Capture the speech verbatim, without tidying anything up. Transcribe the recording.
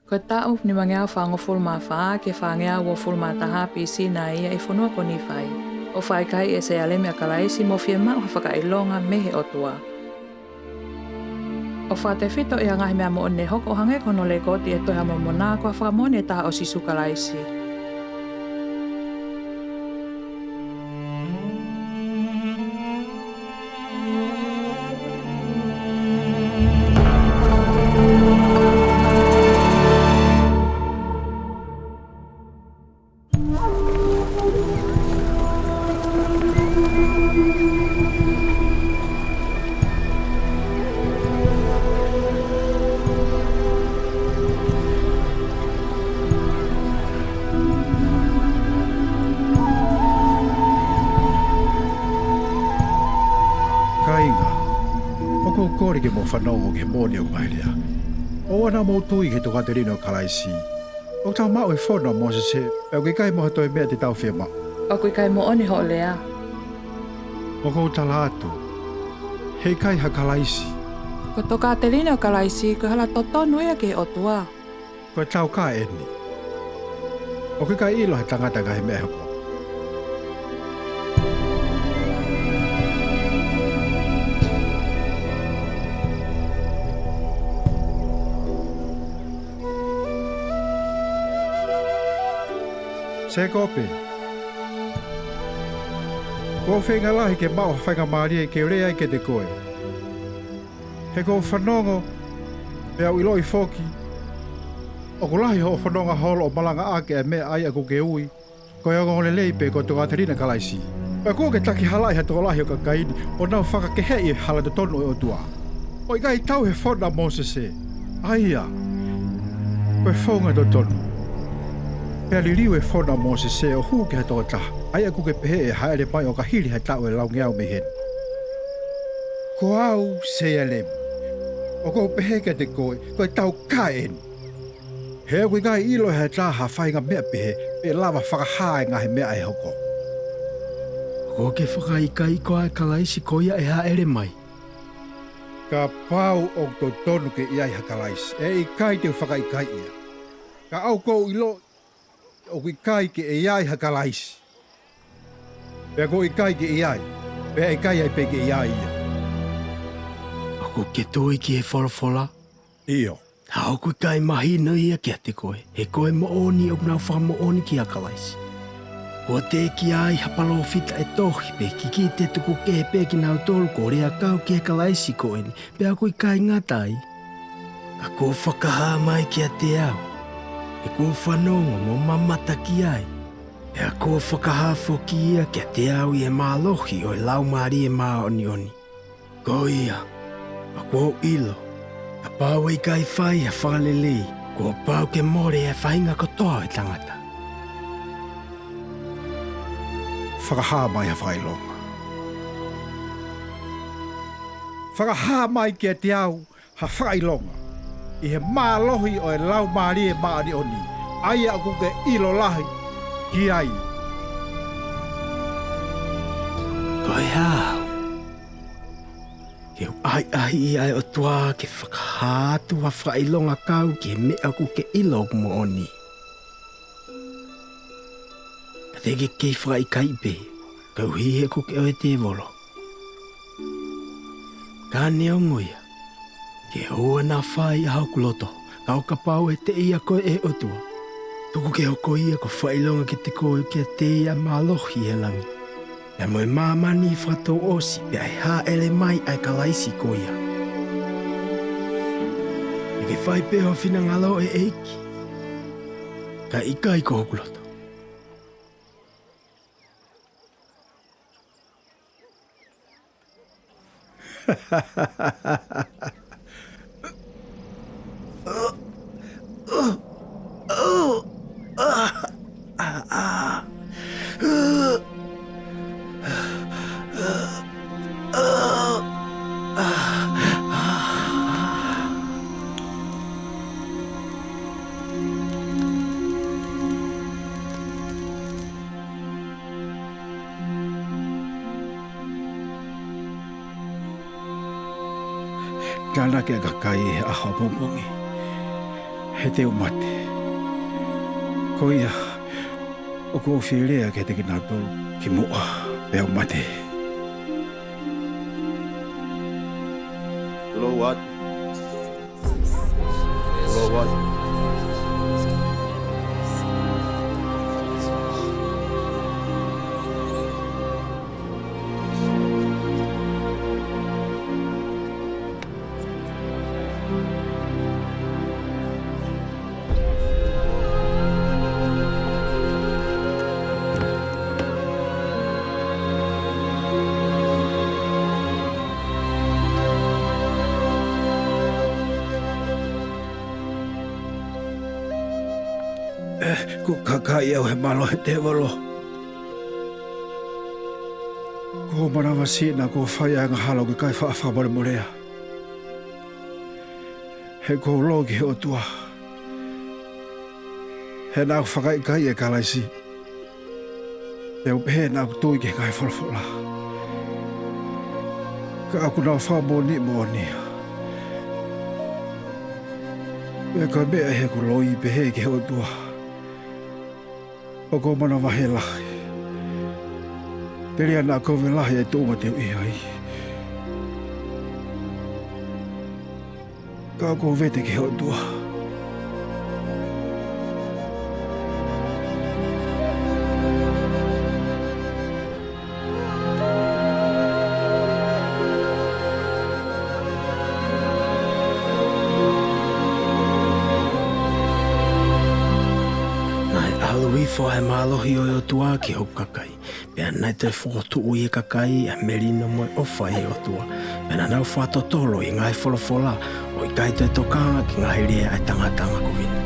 Ko e taʻu nimangeau fāngofulu mā fā ki he fāngeau uofulu mā taha B C na ia ʻi he fonua ko Nīfai, ʻo fakaʻikaiʻi ʻe Sēalemi ʻa Kalaisi mo fie maʻu ha fakaʻilonga mei he ʻOtua. ʻOku fakatefito ʻi he ngaahi meʻa moʻoni ne hoko ʻo hangē ko hono lekooti ʻi he Tohi ʻa Molomoná ko ha fakamoʻoni ʻe taha ʻo Sīsū Kalaisi. Kāinga, ʻoku ou kole ke mou fanongo ki he moʻoni ʻo e ngaahi lea. ʻOua naʻa mou tui ki he tokāteline ʻo Kalaisi. ʻOku tau maʻu e fono ʻa Mōsese, pea ʻoku ʻikai mo ha toe meʻa te tau fie maʻu. ʻOku ʻikai moʻoni hoʻo lea. ʻOku ou tala atu, he ʻikai ha Kalaisi. Ko e tokāteline ʻo Kalaisi, ko e hala totonu ia ki he ʻOtua. Ko e taukā ʻeni. ʻOku ʻikai ʻilo ʻe he tangata e ngaahi meʻa ʻe hoko. Sēkope, kuo u feinga lahi ke maʻu ha faingamālie ke u lea ai kiate koe. He kuo u fanongo, pea u ʻiloʻi foki, ʻoku lahi hoʻo fononga holo ʻo malangaʻaki ʻa e meʻa ʻa ia ʻoku ke ui ko e ongoongolelei pe ko e tokāteline ʻa Kalaisi. Pea kuo ke takihalaʻi ha tokolahi ʻo e kakai ni ʻo nau fakakeheʻi e hala totonu ʻo e ʻOtuá, ʻo ʻikai tauhi e fono ʻa Mōsese, ʻa ia ko e founga totonu. Pea liliu e fono ʻa Mōsese ʻo hū ki ha tokotaha, ʻa ia ʻoku ke pehē ʻe hāʻele mai ʻo ka hili ha taʻu ʻe laungeau mei heni. Ko au, Sēalemi, ʻoku ou pehē kiate koe, ko e taukā ʻeni. He ʻoku ʻikai ʻilo ʻe ha taha ha faʻahinga meʻa pehē, pe lava fakahā e ngaahi meʻa ʻe hoko. ʻOku ke fakaʻikaiʻi koā ʻa e Kalaisi ko ia ʻe hāʻele mai? Kapau ʻoku totonu ke ʻi ai ha Kalaisi, ʻe ʻikai te u fakaʻikaiʻi ia. Ka ʻoku ou ʻiloʻi ʻoku ʻikai ke ʻi ai ha Kalaisi. Pea ʻoku ʻikai ke ʻi ai, pea ʻe ʻikai ai pē ke ʻi ai ia. ʻOku ke tui ki he folofolá? ʻIo. Ka ʻoku ʻikai mahino ia kiate koe, he ko e moʻoni ʻoku nau fakamoʻoni ki ai ʻa Kalaisi. Kuo teʻeki ai ha palōfita ʻe tohi pe kikite tuku kehe pē kinautolu kuo lea kau ki he Kalaisi ko ʻeni, pea ʻoku ʻikai ngata ai, ka kuo fakahā mai kiate au, he kuo u fanongo mo mamata ki ai, pea kuo fakahā foki ia kiate au ʻi he mālohi ʻo e Laumālie Māʻoniʻoni. Ko ia, ʻoku ou ʻilo, kapau ʻe ʻikai fai ha fakalelei, kuo pau ke mole ʻa e faʻahinga kotoa ʻo e tangata. Fakahā mai ha fakaʻilonga. Fakahā mai kiate au ha fakaʻilonga ʻi he mālohi ʻo e Laumālie Māʻoniʻoni, ʻa ia ʻoku ke ʻilo lahi ki ai. Ko e hā au ke u ʻahiʻahiʻi ʻa e ʻOtuá ke fakahā atu ha fakaʻilonga kau ki he meʻa ʻoku ke ʻilo ʻoku moʻoni? Ka te ke kei fakaʻikaiʻi pē, koeʻuhi he ʻoku ke ʻo e tēvoló. Ka neongo ia, ke ʻoua naʻa fai ʻa hoku lotó, ka ʻo kapau ʻe teʻia koe ʻe he ʻOtuá, tuku ke hoko ia ko e fakaʻilonga kiate koe kiate ia ʻa e mālohi ʻi he langí pea mo e māmani fakatouʻosi, pea ʻe hāʻele mai ʻa e Kalaisi ko ia. Ke ke fai pē ho finangalo, ʻe ʻEiki, kae ʻikai ko hoku loto. Tānaki ʻa e kakai ʻi he ʻaho ʻapongipongi, He te u mate. Ko ia, ʻoku ou fie lea kiate kinautolu kimuʻa peá u mate. Tulou atu. Tulou atu. ʻOku ou kakai au he mālohi ʻo e tēvolo. Kuó u manavasiʻi naʻá ku fai ʻa e angahala ʻoku ʻikai faʻa fakamolemoleʻi. He kuó u loi ki he ʻOtuá, he naʻá ku fakaʻikaiʻi ʻa Kalaisí, peá u pehē naʻá ku tui ki he ngaahi folofolá. Ka ʻoku nau fakamoʻoniʻi moʻoni ia. Pea ko e meʻa ʻi heʻeku loi pehē ki he ʻOtuá, ʻoku ou manavahē lahi, telia naʻa kovi lahi ʻa e tuʻunga te u ʻi aí. Ka ʻoku ou vete ki he ʻOtuá. Naʻe ʻalu hifo ʻa e mālohi ʻo e ʻOtuá ki hoku kakaí, pea naʻe toe fokotuʻu ʻi he kakaí ʻa e melino mo e ʻofa ʻi he ʻOtuá, pea naʻa nau fakatotolo ʻi he ngaahi folofolá, ʻo ʻikai toe tokanga ki he ngaahi lea ʻa e tangata angakoví ni.